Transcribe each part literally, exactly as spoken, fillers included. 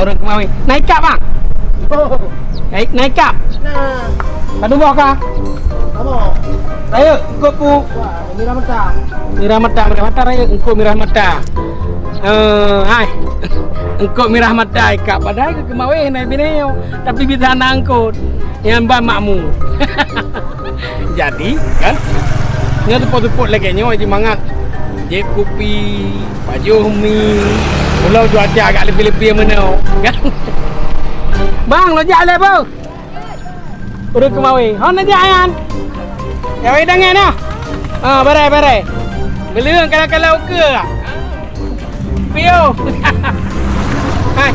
Ureueng keumawé. Na ikab, Bang? Oh. Na, na ikab? Nah. Padum boh ka? Apa? Rayeuk, eungkôt peue? Wah, mirah mata. Mirah mata, mirah mata rayeuk, eungkôt mirah mata. Eh, hai. Eungkôt mirah mata ikab. Padahai keu keumawé na binéh nyoe. Tapi bisa na eungkôt. Nyan ban makmu. Jadi, kan? Nyoe seupôt-seupôt lagèe nyoe jimangat. Jieb kupi, pajoh mi. Uroe cuaca agak leupie-leupie meunoe, kan? Bang, lôn jak lé, Bang. Ureueng keumawé. Hon neujak nyan. Nyang wéh dangai nah. Ah, baré, baré. Beuleueng kalau-kalau ukeue. Piôh. Hai.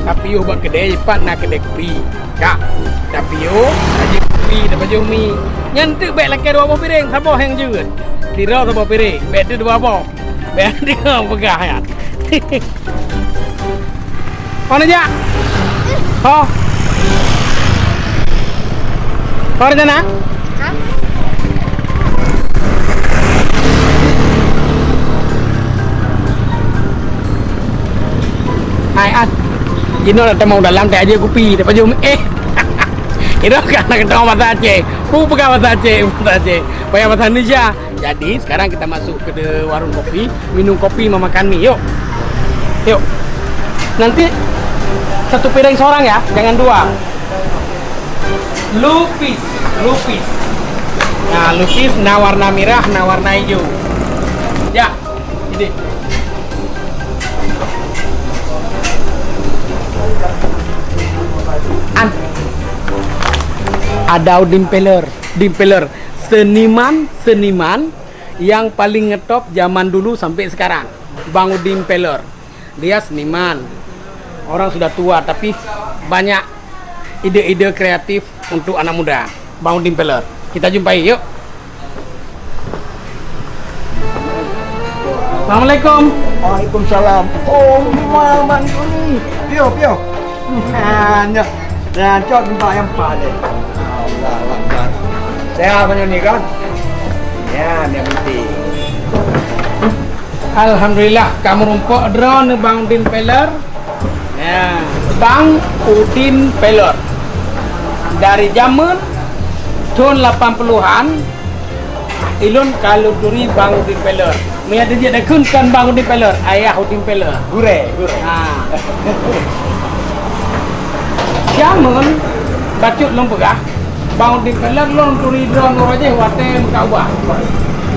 Tapiôh bak keudè, pat na keudè kupi. Ka. Tapiôh, pajoh kupi, tapajoh mi. Nyan teuk bèk lakèe dua boh piréng, saboh nyang jeuet. Sidroe saboh piréng, bèk teuk dua boh. Bèk teuk peugah nyan. Mana jak? Ho. Ho di sana? Hai, An. Inoe na tamong dalam, tak aja kupi, tak pajum. Eh. Inoe kan nak ketawa bahasa Aceh. Pu peugah bahasa Aceh, bahasa Aceh. Payah bahasa Indonesia. Jadi, sekarang kita masuk ke de-, warung kopi, minum kopi, memakan mi. Yuk. Yuk. Nanti satu piring seorang ya, jangan dua. Lupis, lupis. Nah, lupis na warna mirah, na warna hijau. Ya, ini. An. Ada Udin Peller, Udin Peller. Seniman, seniman yang paling ngetop zaman dulu sampai sekarang, Bang Udin Peller. Dia seniman. Orang sudah tua, tapi banyak ide-ide kreatif untuk anak muda. Bang Udin Peller. Kita jumpai, yuk. Assalamualaikum. Waalaikumsalam. Oh, Mama Yuni. Pio, pio. Nah, nyoe. Nah, cok tempat yang paling. Allah Akbar. Sehat banyak ni kan? Ya, dia mesti. Alhamdulillah, kamoe rumpok droeneuh Bang Udin Peller. Ya, Bang Udin Peller. Dari zaman tahun lapan puluhan, ilôn ka lôn turi Bang Udin Peller. Meunyo dijak dakun kan Bang Udin Peller, Ayah Udin Peller. Gurèe, gurèe. Ha. Jameun bacut lôn peugah, Bang Udin Peller lôn turi droe ngon roh jih watèe meukat ubat.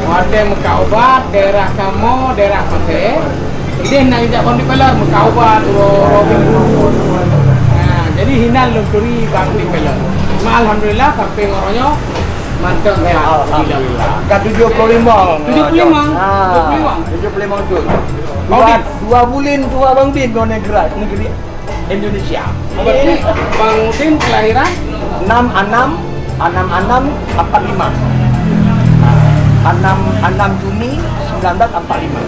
Watèe meukat ubat, daerah kamoe, daerah Pasè. Idéh na jak Bang Udin Peller meukat ubat, uroe, uroe Minggu. Nah, jadi hinan lôn turi Bang Udin Peller. Cuma alhamdulillah sampai ngon roh nyoe mantong sehat. Alhamdulillah. Ka tujuh puluh lima. Tujuh puluh lima? Ah, tujuh puluh lima. Tujuh puluh lima betul. Bang Udin. Dua, dua bulan tua Bang Udin keu negeri, negeri Indonesia. Berarti Bang Udin kelahiran? Enam enam, enam enam empat lima. Enam enam Juni sembilan belas empat lima.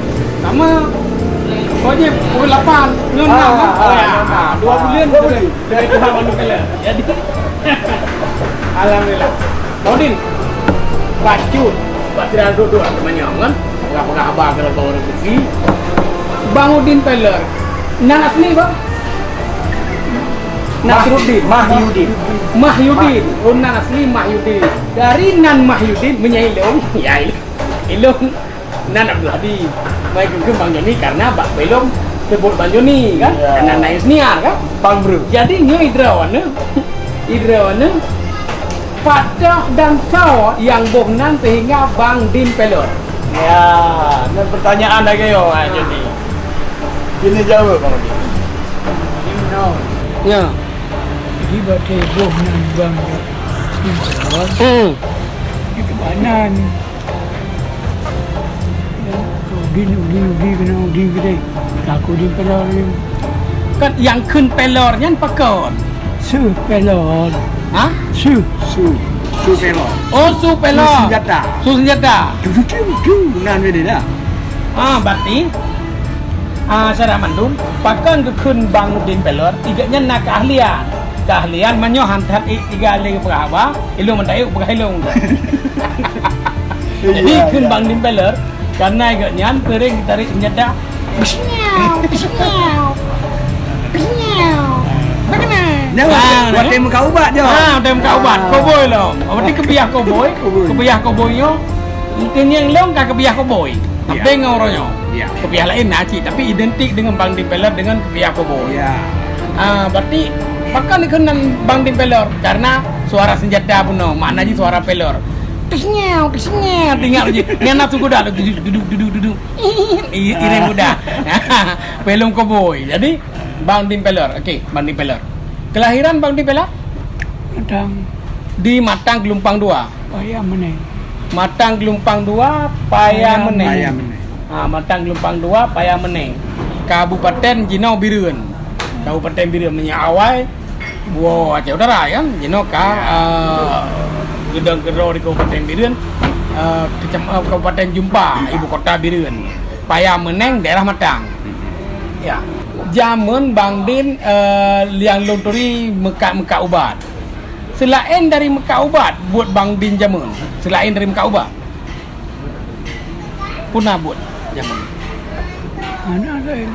Sama. Oh, dia pukul lapan. Nyoe enam, ah, oh, ya. Ah, dua bulan. Dua bulan. Lebih kurang Bang Udin Peller. Jadi, alhamdulillah. Bang Udin, bacut. Bak sira duduk teumanyong kan? Peugah-peugah haba keu lakoe ureueng beusi. Bang Udin Peller. Nan asli, Bang? Nasruddin. Mahyudin. Mahyudin. Oh, nan asli Mahyudin. Dari nan Mahyudin, meunyo ilôn, ya, ilôn. Ilôn nan Abdul Hadi. Mai keu Bang Joni karena bak filem sebut Bang Joni, kan? Iya. Karena Naif Niar, kan? Bang Bro. Jadi, nyoe idroe nyoe. Idroe nyoe. Padah dan soe nyang boh nan sehingga Bang Din Pelor? Ya, nan pertanyaan lagèe nyoe, ah, jadi. Keuneuk jaweueb, Bang Din. Ya. Jadi, batèe boh nan Bang Din Pelor. Hmm. Di keubanan. Udin, udin, udin, keunan udin keudéh. Takot udin Pelor. Kan nyang kheun Pelor nyan pakon? Su Pelor. Hah? Su. Su. Su Pelor. Oh, Su Pelor. Su senjata. Su senjata. Du, du, du, du. Nan beda dah. Ah, berarti, ah, secara mandum, pakon geukheun Bang Udin Pelor, i gobnyan na keahlian. Keahlian meunyoe han that i tiga lé peugah haba, ilôn mantap yuk peugah ilôn. Jadi, iya, kheun iya. Bang Udin Pelor, karena i gobnyan sering geutarek senjata. Tem ka ubat, Jo. Ah, tem ka ubat. Ah. Koboi lom. Berarti kebiah koboi. Koboi. Kebiah koboi nyoe. Mungkin nyang lom ka kebiah koboi. Ya. Tapi ngon uroe nyoe. Ya. Kebiah laén na cit, tapi identik dengan Bang Din Pelor dengan kebiah koboi. Ya. Ah, berarti pakon dikheun nan Bang Din Pelor? Karena suara senjata bunoe, makna jih suara pelor. Tis nyeu, tis nyeu, tinggal je. Ni anak suku dah, duduk, duduk, duduk, duduk. I-, iring kuda. Pelom koboi. Jadi, Bang Din Pelor. Okey, Bang Din Pelor. Kelahiran Bang Din Pelor? Matang. Di Matang Gelumpang Dua. Paya Meneng. Matang Gelumpang Dua, Paya Paya Meneng. Meneng. Ha, Matang Gelumpang Dua, Paya Meneng. Kabupaten jinoe Bireuen. Kabupaten Bireuen meunyoe awai, woe Aceh Utara kan. Jinoe ka, eh, geudong keudroe di Kabupaten Bireuen, eh, kecam-, eh, Kabupaten Jumpa, ibu kota Bireuen. Paya Meneng, daerah Matang. Ya. Jameun Bang Din, eh, nyang lôn turi meukat-meukat ubat. Seulaén dari meukat ubat, buet Bang Din jameun. Seulaén dari meukat ubat. Peue na buet jameun. Hana laén.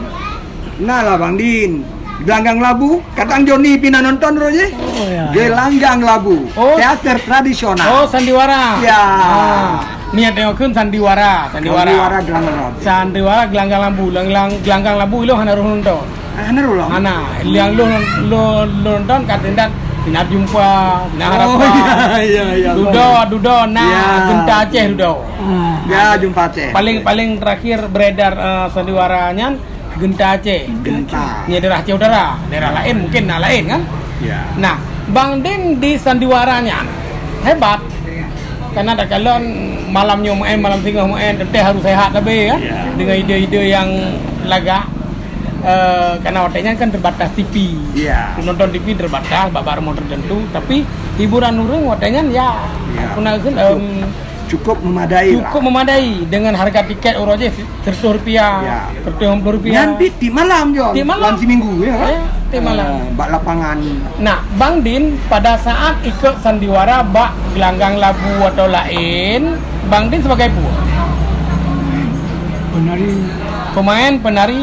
Na lah Bang Din. Gelanggang labu, kadang Joni pih na nonton roh jih. Oh, ya, ya. Gelanggang labu, Oh. teater tradisional. Oh, sandiwara. Ya. Ah. Niat tengok kheun sandiwara, sandiwara. Sandiwara gelanggang labu. Sandiwara gelanggang labu, gelanggang, gelanggang labu ilôn hana roh nonton. Ah, hana roh lom? Hana. Nyang lôn, lôn, lôn nonton ka teuingat Sinar Jumpa, Sinar Oh, Harapan. Iya, iya, iya. Dudoe, Dudoe na Ya. Geunta Aceh Dudoe. Ah. Ya, Jumpa Aceh. Paling, paling terakhir beredar, eh, sandiwara nyan Geunta Aceh. Geunta. Nyan daerah Aceh Utara. Daerah laén mungkin na laén kan? Ya. Nah, Bang Din di sandiwara nyan hebat. Karena takalon malam nyoe meu'en, malam singoh meu'en, teuntèe harus sehat leubeh kan? Ya. Dengan ide-ide yang lagak. Eh, karena watèe nyan kan terbatas T V. Ya. Nonton T V terbatas, bak-bak rumoh tertentu, tapi hiburan ureueng watèe nyan ya, Ya. aku nak kheun, em, Cukup memadai lah. Cukup memadai dengan harga tiket uroe jih seratus rupiah, Ya. seratus lima puluh rupiah. Nyan pih tiep malam, Jon. Tiep malam. Lam siminggu, ya kan? Ya, tiep malam. Ah, bak lapangan. Nah, Bang Din pada saat ikut sandiwara bak gelanggang labu atau laén, Bang Din sebagai peue? Penari. Pemain, penari,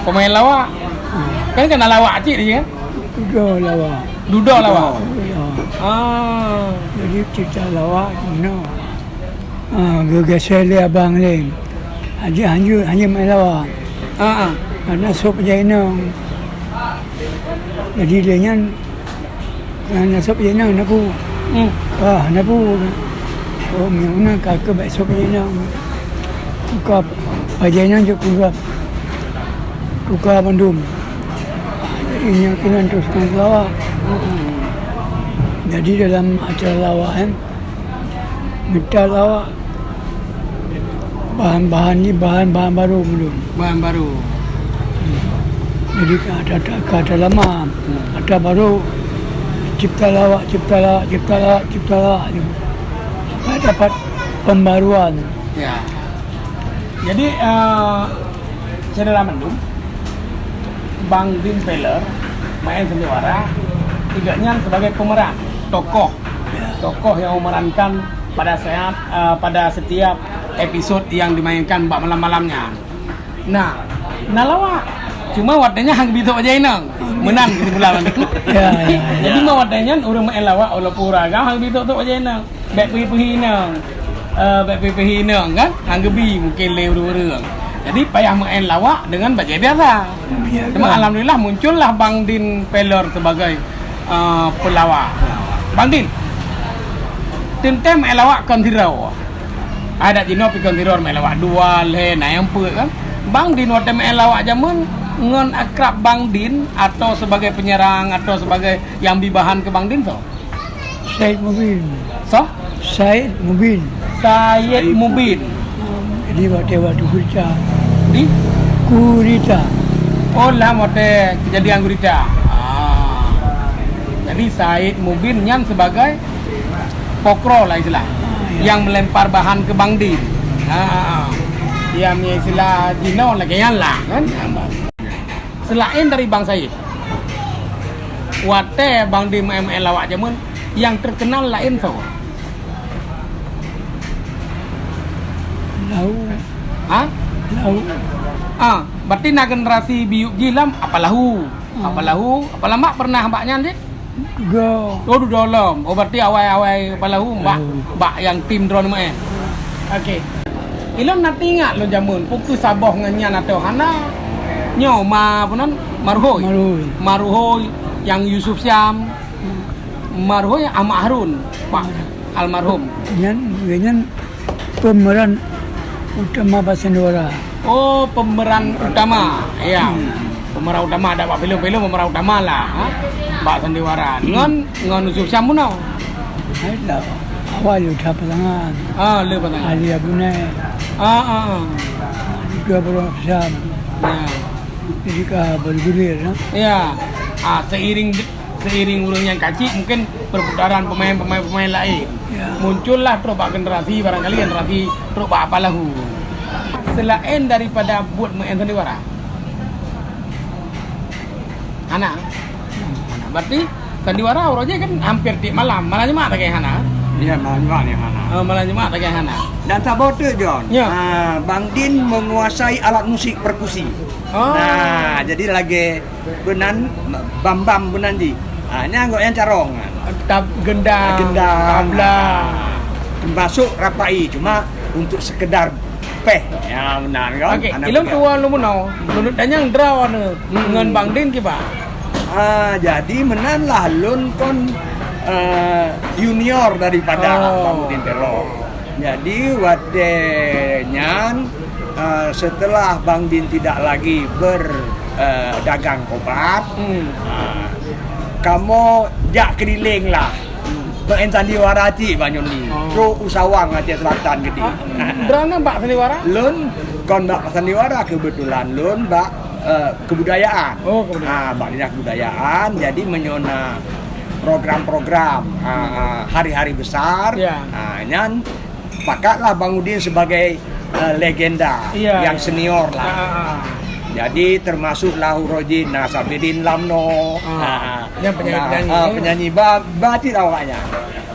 pemain lawak. Hmm. Kan kena lawak cit dia, kan? Dudoe lawak. Dudoe lawak? Ya. Ah. Jadi cerita lawak, no. Ah, geugaséh lé abang lé. Hanjeuet, hanjeuet, hanjeuet main lawak. Ah, ah. Karena sôk paja inong. Jadi lé nyan, karena sôk paja inong, na peue. Hmm. Ah, na peue. Oh, meunyoe na ka keu bèk sôk paja inong. Tuka paja inong jeuet keu gab. Tuka bandum. Ah, jadi nyan keunan terus ngon lawak. Hmm. Jadi dalam acara lawak, kan, Mita lawak bahan-bahan ni, bahan-bahan baru ulôn. Bahan baru. Hmm. Jadi ka ata, ata, ka ata lama, Hmm. ata baru, cipta lawak, cipta lawak, cipta lawak, cipta lawak tu. Supaya dapat pembaruan. Ya. Jadi, eh, syedara mandum, Bang Din Peller, main sandiwara, gobnyan sebagai pemeran, tokoh. Ya. Tokoh yang memerankan pada saat, eh, pada setiap episod yang dimainkan bak malam-malam nyan. Nah, na lawak. Cuma watèe nyan han geubri sôk paja inong. Meunan kesimpulan. Ya, ya, ya. Jadi, ma watèe nyan ureueng main lawak walaupun ureueng agam han geubri sôk, sôk paja inong. Bèk peuhi-peuhi inong. Eh, bèk peuhi-peuhi inong kan? Han geubri mungkin lé ureueng-ureueng. Jadi payah main lawak dengan bajèe biasa. Biasa. Cuma alhamdulillah muncullah Bang Din Peller sebagai, eh, pelawak. Bang Din, teuntèe main lawak kon sidroe. Adak jinoe pih kon sidroe main lawak dua, lhèe, na nyang peuet kan. Bang Din watèe main lawak jameun ngon akrab Bang Din atau sebagai penyerang atau sebagai nyang bri bahan keu Bang Din soe? Said Mubin. Soe? Said Mubin. Said Mubin. Jadi watèe, watèe gurita. Di? Gurita. Oh, lam watèe kejadian gurita. Ah. Jadi Said Mubin nyan sebagai pokro lah istilah. Ah, ya. Yang melempar bahan ke Bang Din. Ah, ah, ah. Ya, istilah jinoe lagèe nyan lah, kan? Selain dari Bang Said, watèe Bang Din main-main lawak jameun, nyang terkenal laén soe? Lahu. Ha? Lahu. Ah, berarti na generasi biyuek jih lam Apa Lahu. Ah. Apa Lahu, Apa Lamak pernah bak nyan cit? Dudoe. Oh, dudoe lom. Oh, berarti awai-awai Palahu bak, hmm, bak nyang tim droeneuh meu'en. Okey. Ilôn na teuingat lôn jameun, peu kheueh saboh ngon nyan atau hana. Nyoe ma, apa nan? Maruhoi. Maruhoi. Maruhoi, nyang Yusuf Syam. Maruhoi Ahmad Harun, Pak almarhum. Nyan, nyan pemeran utama bak Sandiwara. Oh, pemeran utama. Ya. Hmm. Pemeran utama ada bak filem-filem pemeran utama lah, ha? Bak Sandiwara. Hmm. Ngon, ngon Yusuf Syam bunoe. Hai lah. Awai lé that pasangan. Ah, lé pasangan. Ali Abune. Ah, ah, ah. Dua belas Syam. Ya. Jadi ka bergulir, ya. Ya. Ah, seiring, seiring ureueng nyang kacik, mungkin perputaran pemain-pemain, pemain lain. Ya. Muncullah trok bak generasi, barangkali generasi trok bak Palahu. Selain daripada buet meu'en Sandiwara. Hana. Hana. Berarti Sandiwara uroe jih kan hampir tiep malam. Malam Jumat lagèe hana. Ya, malam Jumat ni hana. Ah, malam Jumat lagèe hana. Dan saboh teuk, John. Ya. Ah, Bang Din menguasai alat musik perkusi. Oh. Nah, jadi lagèe beunan, bam-bam beunan jih. Ah, nyan gobnyan carông. Tab-, gendang, gendang, tabla. Termasuk rapai, cuma untuk sekedar pèh. Ya, meunan kan? Okey, ilôn tuan lôn meunoe, meunurot dan nyang droeneuh, hmm, ngon Bang Din kiban? Ah, jadi meunan lah lôn kon, eh, junior daripada, oh, Bang Din Pero. Jadi watèe nyan, eh, setelah Bang Din tidak lagi ber, eh, dagang obat, hmm, ah, kamoe jak keliling lah. Meu'en Sandiwara cit Bang Joni. Oh. Trok u Sawang Aceh Selatan keudéh. Ah, droeneuh bak Sandiwara? Lôn kon bak Sandiwara, kebetulan lôn bak, eh, kebudayaan. Oh, kebudayaan. Ah, bak dinas kebudayaan. Jadi meunyoe na program-program, ah, ah, hari-hari besar, ya, ah, nyan pakatlah Bang Udin sebagai, eh, legenda, ya, yang, ya, senior lah. Ah, ah, ah. Jadi termasuklah uroe jih na Sabidin Lamno. Ah. Ah, ah. Nyan penyanyi, nah, penyanyi, ah, eh. Penyanyi ba-, batin awaknyan.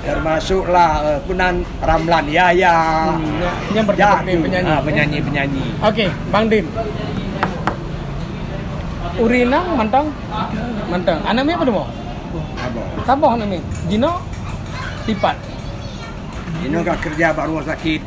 Termasuklah, eh, peunan Ramlan Yahya. Hmm, nyan, nyan bertipe-tipe penyanyi, ah, eh. Penyanyi-penyanyi. Okey, Bang Din. Ureueng inong mantong? Mantong. Aneuk miet padum? Saboh. Saboh aneuk miet. Jinoe sipat? Jinoe ka kerja bak rumah sakit